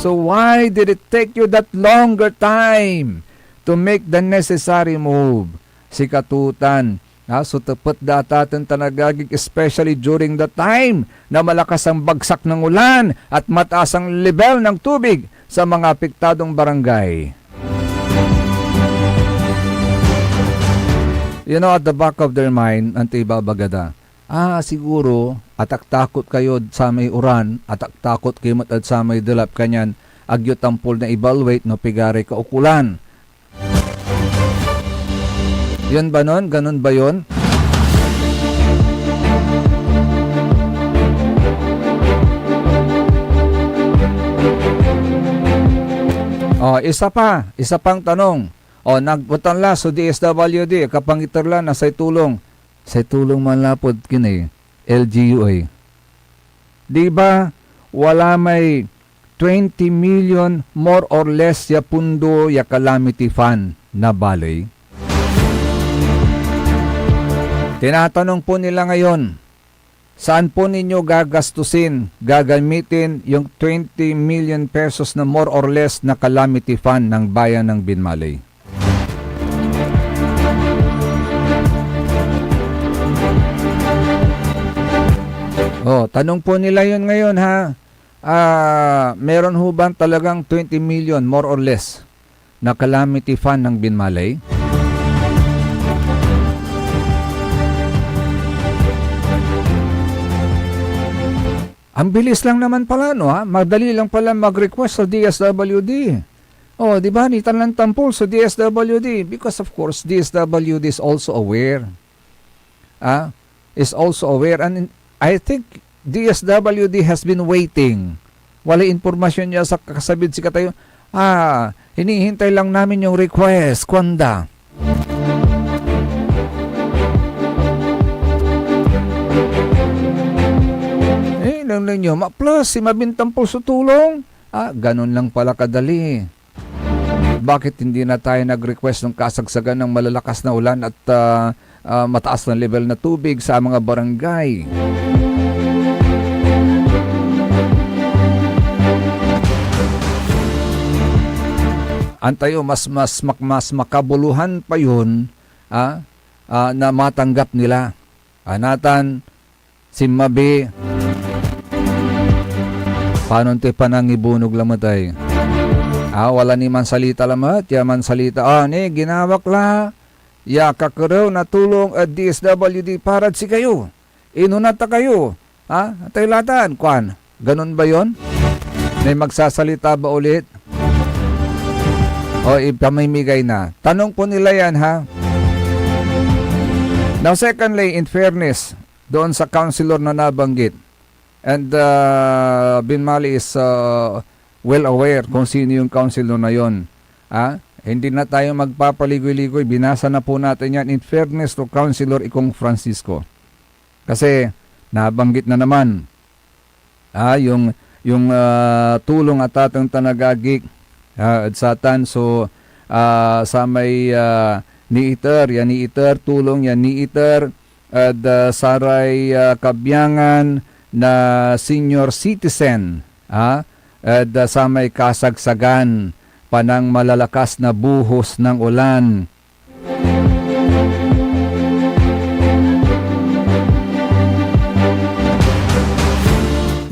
So why did it take you that longer time to make the necessary move? Sikatotan, ha, so tepet da atateng tan agagik, especially during the time na malakas ang bagsak ng ulan at mataas ang lebel ng tubig sa mga apektadong barangay. You know, at the back of their mind, anto ibabaga da? Ah, siguro, ataktakot kayod samay uran, ataktakot kayo met ed samay delap, kanyan agyo tampol na evaluate no pigaray kaukolan. Yun ba nun? Ganun ba yun? Oh, isa pa, isa pang tanong. Oh, nagbutan la so D S W D, kapangiter la na say tulong. Say tulong man lapud kini, L G U A. Di ba, wala may twenty million more or less ya pundo ya calamity fund na baley? Tinatanong po nila ngayon, saan po ninyo gagastusin, gagamitin yung twenty million pesos na more or less na calamity fund ng bayan ng Binmaley? Oh, tanong po nila yun ngayon, ha? Ah, meron ho ba talagang twenty million, more or less, na calamity fund ng Binmaley? Ang bilis lang naman pala, no, ha? Madali lang pala mag-request sa D S W D. Oh, di ba? Nitan lang tampol sa D S W D because, of course, D S W D is also aware. Ah, is also aware. And I think D S W D has been waiting. Walay impormasyon ya sa kasabid sikatayo. Ah, hinihintay lang namin yung request, kuanda. Eh, nang ninyo, ma-, plus, si mabintampol so tulong. Ah, ganun lang pala kadali. Bakit hindi na tayo nag-request ng kasagsagan ng malalakas na ulan at, ah, ah, mataas na level na tubig sa mga barangay? Antayo, mas, mas, mak-, mas makabuluhan pa yun, ah, ah, na matanggap nila. Ah, natan, sinmabi. Panon toy panangibunog lamet ay? Ah, wala ni mansalita lamet, ya mansalita, ah, ni ginawak la ya kakerew na tulong ed D S W D parad sikayo. Inuna ta kayo. Ha? Atay latan, kuan. Ganun ba yon? May magsasalita ba ulit? O ipamimigay na? Tanong po nila yan, ha? Now, secondly, in fairness, doon sa councilor na nabanggit, and, uh, Binmali is, uh, well aware kung sino yung councilor na yon. Ha? Hindi na tayo magpapaligoy-ligoy. Binasa na po natin yan. In fairness to Councilor Ikong Francisco. Kasi nabanggit na naman, ah, yung, yung, ah, tulong a tateng tan agagik, ah, ed satan. So, ah, samay, ah, niiter, ya niiter, tulong ya niiter ed, ah, saray, ah, kabiangan na senior citizen, ah, ed, ah, samay kasagsagan, panang malalakas na buhos ng ulan.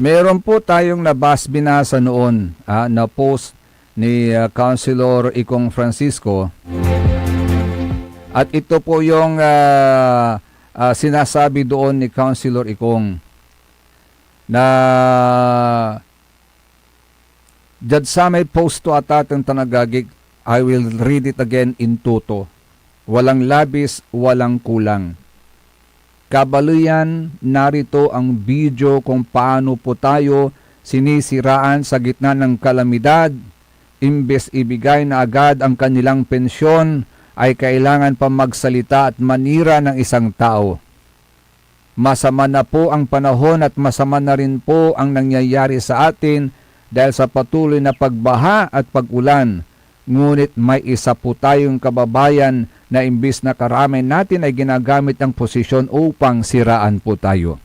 Meron po tayong nabas-, binasa noon, ah, na post ni, ah, Councilor Ikong Francisco. At ito po yung, ah, ah, sinasabi doon ni Councilor Ikong na diad samay post to, atateng tan agagik, I will read it again in toto. Walang labis, walang kulang. Kabaleyan, narito ang video kung paano po tayo sinisiraan sa gitna ng kalamidad. Imbes ibigay na agad ang kanilang pensyon, ay kailangan pa magsalita at manira ng isang tao. Masama na po ang panahon at masama na rin po ang nangyayari sa atin dahil sa patuloy na pagbaha at pag-ulan. Ngunit may isa po tayong kababayan na imbis na karamay natin ay ginagamit ang posisyon upang siraan po tayo.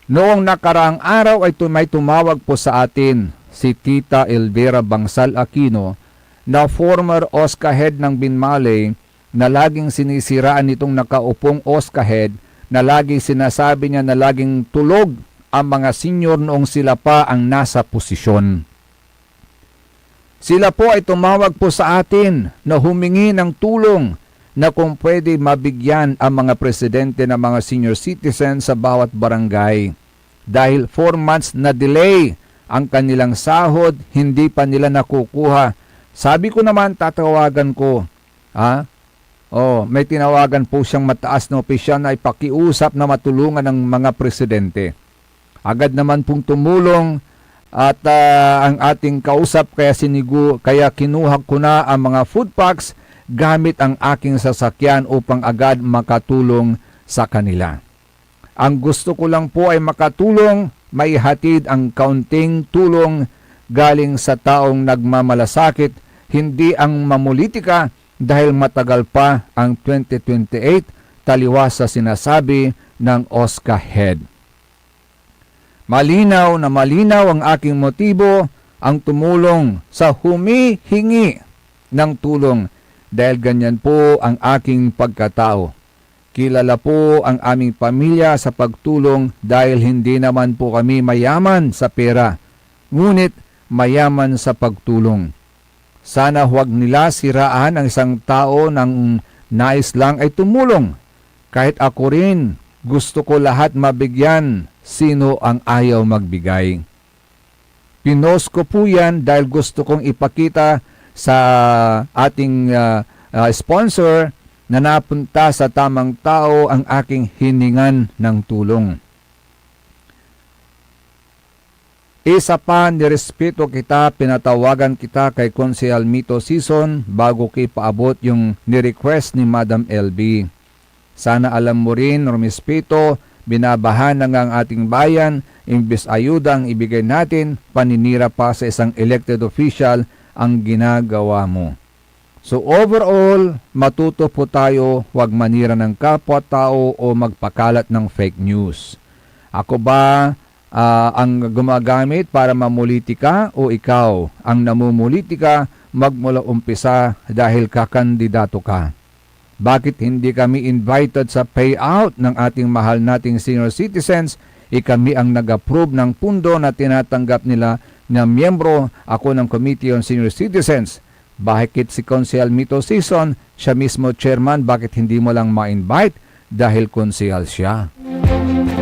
Noong nakaraang araw ay tu-, may tumawag po sa atin, si Tita Elvira Bangsal Aquino, na former OSCA head ng Binmaley, na laging sinisiraan nitong nakaupong OSCA head, na lagi sinasabi niya na laging tulog ang mga senior noong sila pa ang nasa posisyon. Sila po ay tumawag po sa atin na humingi ng tulong na kung pwede mabigyan ang mga presidente ng mga senior citizen sa bawat barangay. Dahil four months na delay ang kanilang sahod, hindi pa nila nakukuha. Sabi ko naman, tatawagan ko. Ha? Oh, may tinawagan po siyang mataas na opisyal na ipakiusap na matulungan ng mga presidente. Agad naman pong tumulong at, ah, ang ating kausap, kaya sinigu-, kaya kinuha ko na ang mga food packs gamit ang aking sasakyan upang agad makatulong sa kanila. Ang gusto ko lang po ay makatulong, maihatid ang kaunting tulong galing sa taong nagmamalasakit, hindi ang mamolitika, dahil matagal pa ang twenty twenty-eight, taliwas sa sinasabi ng OSCA head. Malinaw na malinaw ang aking motibo, ang tumulong sa humihingi ng tulong, dahil ganyan po ang aking pagkatao. Kilala po ang aming pamilya sa pagtulong dahil hindi naman po kami mayaman sa pera, ngunit mayaman sa pagtulong. Sana huwag nila siraan ang isang tao nang nais lang ay tumulong. Kahit ako rin, gusto ko lahat mabigyan, sino ang ayaw magbigay? Pinost ko po yan dahil gusto kong ipakita sa ating, ah, ah, sponsor na napunta sa tamang tao ang aking hiningan ng tulong. Isa pa, nirespeto kita, pinatawagan kita kay Konsehal Mito Sison bago ko ipaabot yung ni-request ni Madam L B. Sana alam mo rin, rumespeto, binabahan na nga ang ating bayan, imbes ayuda ang ibigay natin, paninira pa sa isang elected official ang ginagawa mo. So overall, matuto po tayo, huwag manira ng kapwa-tao o magpakalat ng fake news. Ako ba, ah, ang gumagamit para mamolitika o ikaw ang namumolitika magmula umpisa dahil kakandidato ka? Bakit hindi kami invited sa payout ng ating mahal nating senior citizens? Ikami ang nag-approve ng pundo na tinatanggap nila na miyembro ako ng Committee on Senior Citizens. Bakit si Konsehal Mito Sison, siya mismo chairman, bakit hindi mo lang ma-invite? Dahil konsehal siya.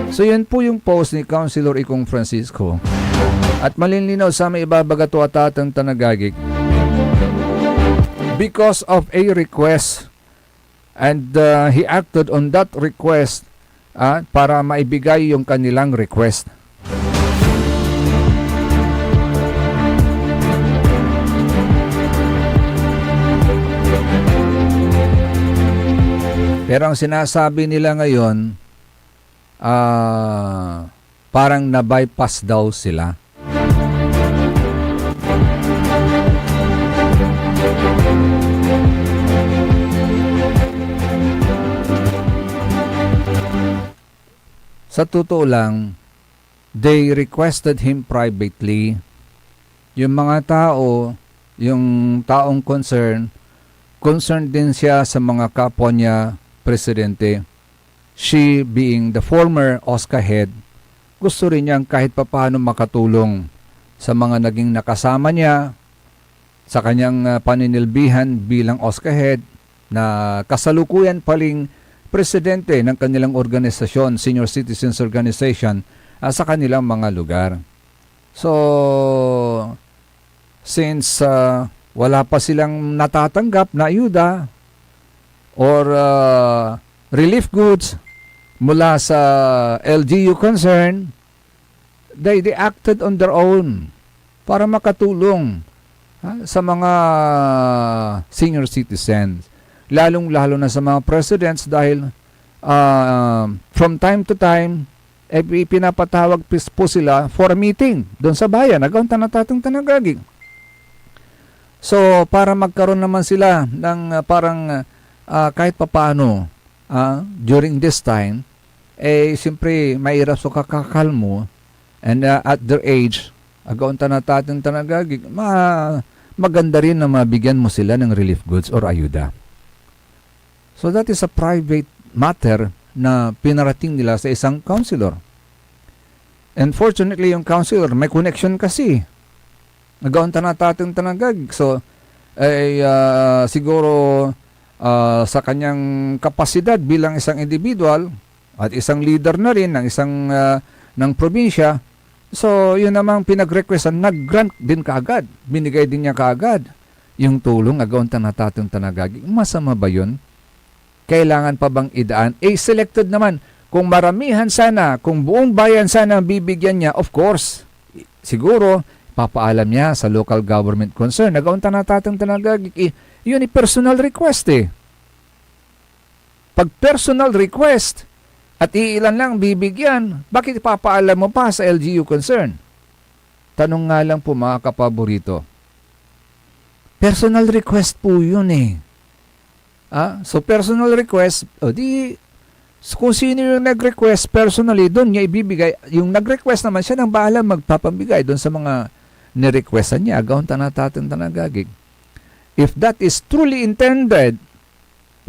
So, yun po yung post ni Councilor Ikong Francisco. At malinlinaw sa may ibabaga to, atateng tan agagik. Because of a request, and, uh, he acted on that request, ah, para maibigay yung kanilang request. Pero ang sinasabi nila ngayon, ah, parang na-bypass daw sila. Sa totoo lang, they requested him privately. Yung mga tao, yung taong concern, concerned din siya sa mga kapwa niya presidente. She, being the former OSCA head, gusto rin niyang kahit papaano makatulong sa mga naging nakasama niya sa kanyang, ah, paninilbihan bilang OSCA head, na kasalukuyan pa ring presidente ng kanilang organisasyon, Senior Citizens Organization, ah, sa kanilang mga lugar. So, since, ah, wala pa silang natatanggap na ayuda or, ah, relief goods mula sa L G U concern, they, they acted on their own para makatulong, ha, sa mga senior citizens, lalong-lalo na sa mga presidents dahil, ah, from time to time, eh, ipinapatawag pis-, po sila for a meeting doon sa bayan. Agaw tan atateng tan agagik. So, para magkaroon naman sila ng, ah, parang, ah, kahit papaano, ah, during this time, eh, siyempre, mahirap so kakakalmo. And, ah, at their age, agaon tan atateng tan agagik, ma-, maganda rin na mabigyan mo sila ng relief goods or ayuda. So, that is a private matter na pinarating nila sa isang counselor. Unfortunately, yung counselor, may connection kasi. Agaon tan atateng tan agagik. So, ay, ah, siguro, ah, sa kanyang kapasidad bilang isang individual at isang leader na rin ng isang, ah, ng probinsya, so, yun namang pinag-requestan, nag-grant din kaagad. Binigay din niya kaagad yung tulong, agaon tan atateng tan agagik. Masama ba yun? Kailangan pa bang idaan? Eh, selected naman. Kung maramihan sana, kung buong bayan sana ang bibigyan niya, of course, siguro, papaalam niya sa local government concern. Agaon tan atateng tan agagik, eh, yun ay personal request eh. Pag personal request at iilan lang bibigyan, bakit ipapaalam mo pa sa L G U concern? Tanong nga lang po, mga kapaborito. Personal request po yun eh. Ah, so personal request, o di, so kung sino yung nag-request personally, doon niya ibibigay. Yung nag-request naman, siya nang bahala magpapamigay doon sa mga nirequestan niya. Agaon tan atateng tan agagik. If that is truly intended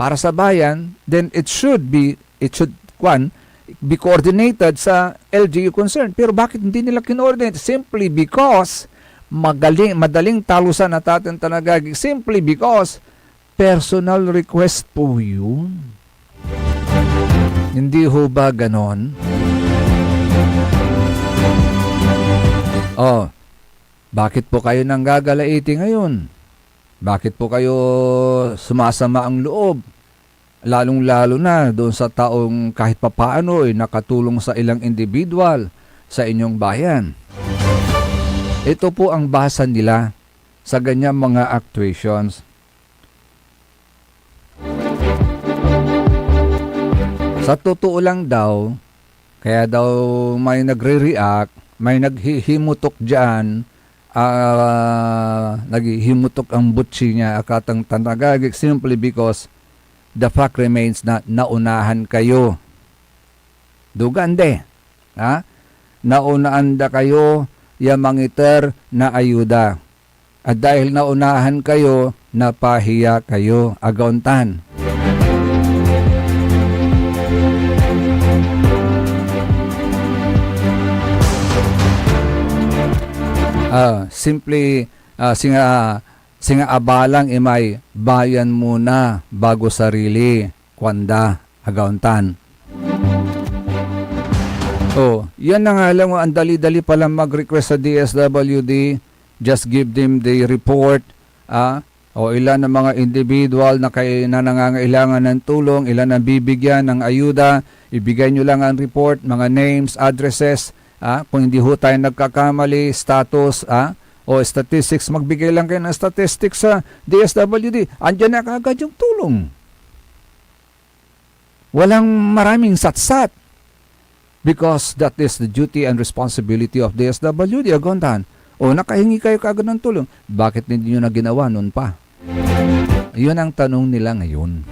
para sa bayan, then it should be, it should, kwan, be coordinated sa L G U concern. Pero bakit hindi nila kinoordinate? Simply because magaling, madaling talusan, atateng tan agagik, simply because personal request po yun. Hindi ho ba ganon? Oh, bakit po kayo nanggagalaiti ngayon? Bakit po kayo sumasama ang loob? Lalong-lalo na doon sa taong kahit papaano ay nakatulong sa ilang individual sa inyong bayan. Ito po ang basa nila sa ganyang mga actuations. Sa totoo lang daw, kaya daw may nagre-react, may naghihimutok diyan, ah, naghihimutok ang butsi niya, atateng tan agagik, simply because the fact remains na naunahan kayo. Dugan de, ha? Naunaan da kayo ya mangiter na ayuda. At dahil naunahan kayo, napahiya kayo. Agaon tan. Ah, simply, ah, singa, singa abalang imay bayan muna bago sarili, kuanda. Agaon tan. Oh, yan na nga lang, oh, ang dali-dali pala mag-request sa D S W D. Just give them the report, ah, o ilan ang mga individual na kay-, na nangangailangan ng tulong, ilan ang bibigyan ng ayuda, ibigay nyo lang ang report, mga names, addresses, ah, kung hindi ho tayo nagkakamali, status, ah, o statistics, magbigay lang kayo ng statistics sa D S W D. Andiyan na kaagad yung tulong. Walang maraming satsat. Because that is the duty and responsibility of D S W D, agaon tan. O, nakahingi kayo kaagad ng tulong. Bakit hindi nyo na ginawa noon pa? Yun ang tanong nila ngayon.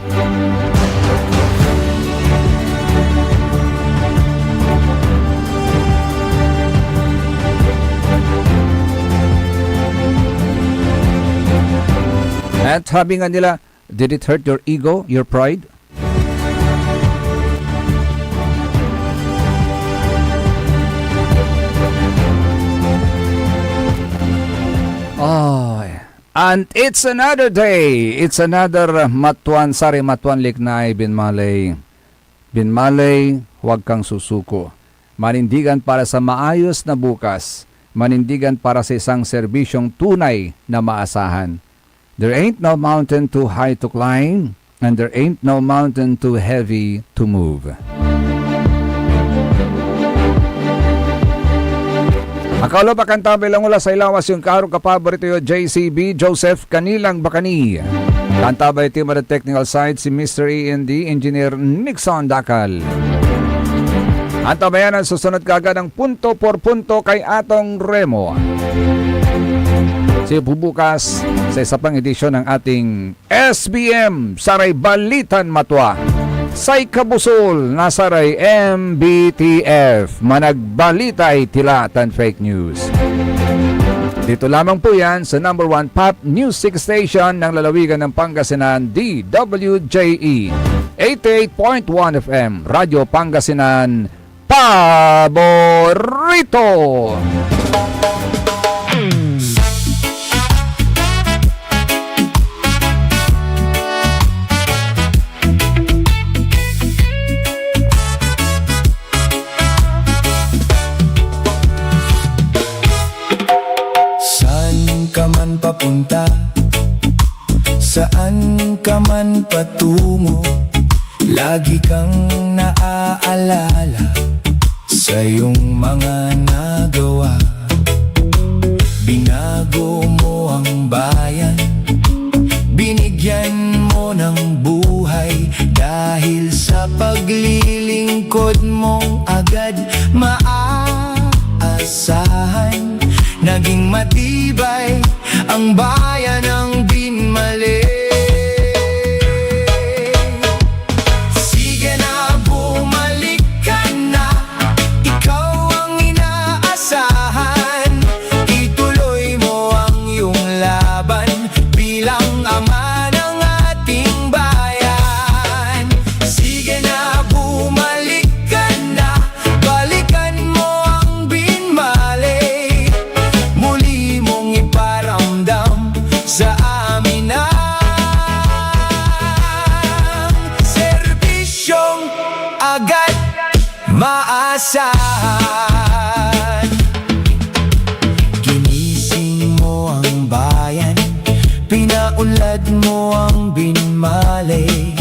At sabi nga nila, did it hurt your ego, your pride? Oh, and it's another day. It's another matuan, sari matuan liknay binmaley. Binmaley, huwag kang susuko. Manindigan para sa maayos na bukas. Manindigan para sa isang serbisyong tunay na maasahan. There ain't no mountain too high to climb, and there ain't no mountain too heavy to move. Akaulo pa kanta bilang ola say lawas yung karo kapaborito yo, J C B, Joseph Canilang Bacani. Kanta by team at the technical side, si Mister A and D, Engineer Nixon Dacal. Antabayan ang susunod kaagad ang punto por punto kay Atong Remo. sa iyo po bukas sa isa pang edisyon ng ating S B M, saray balitan matua. Say kabusol na saray M B T F, managbalitay tila tan fake news. Dito lamang po yan sa number one pop music station ng lalawigan ng Pangasinan, D W J E, eighty-eight point one F M, Radyo Pangasinan, paborito. Saan ka man papunta, saan ka man patungo, lagi kang naaalala sa iyong mga nagawa. Binago mo ang bayan, binigyan mo ng buhay dahil sa paglilingkod mong agad maasahan. Naging matibay ang bayan ng binmalik. Sige na, bumalik ka na, ikaw ang inaasahan. Ituloy mo ang iyong laban bilang ama ng ating bayan. Sige na, bumalik ka na, balikan mo ang binmalik. Muli mong iparamdam sa amin ang serbisyong agad maasahan. Ginising mo ang bayan, pinaunlad mo ang binmalik.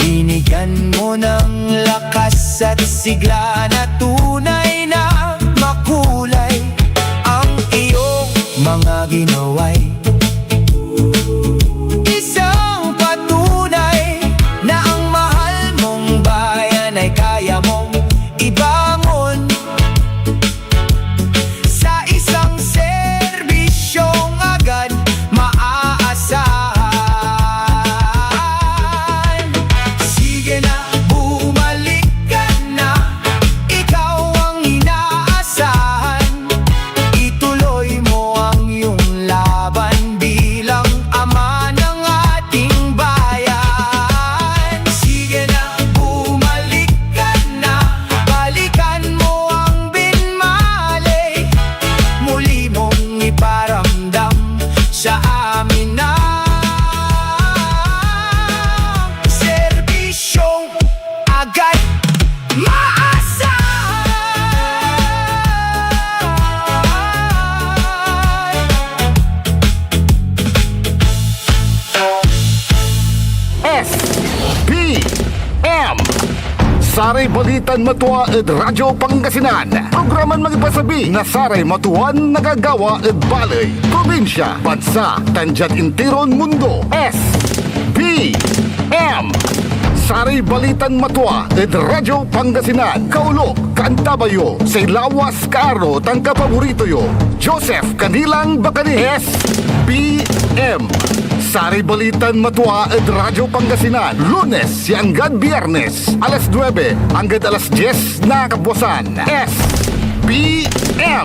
Binigyan mo ng lakas at sigla na tunay na makulay ang iyong mga ginaway. Isang patunay na ang mahal mong bayan ay kaya mong ibangon sa isang serbisyong agad maaasahan. Sige na, bumalik ka na, ikaw ang inaasahan. Ituloy mo ang iyong laban bilang ama ng ating bayan. Sige na, bumalik ka na, balikan mo ang binmalik. Muli mong iparamdam sa amin ang serbisyong agad maasahan. S P M. Saray balitan matua ed Radyo Pangasinan. Programan mangipasabi na saray matuan nagagawa ed baley, probinsya, bansa, tan diad interon mundo. S P M. Saray balitan matua ed Radyo Pangasinan. Kaolop, kaantabayo, say lawas, kaaro, tan kapaborito yo, Joseph Canilang Bacani. S P M. Saray balitan matua ed Radyo Pangasinan, Lunes ya anggad Biyernes, alas nuebe anggad alas dies na kabuasan. S P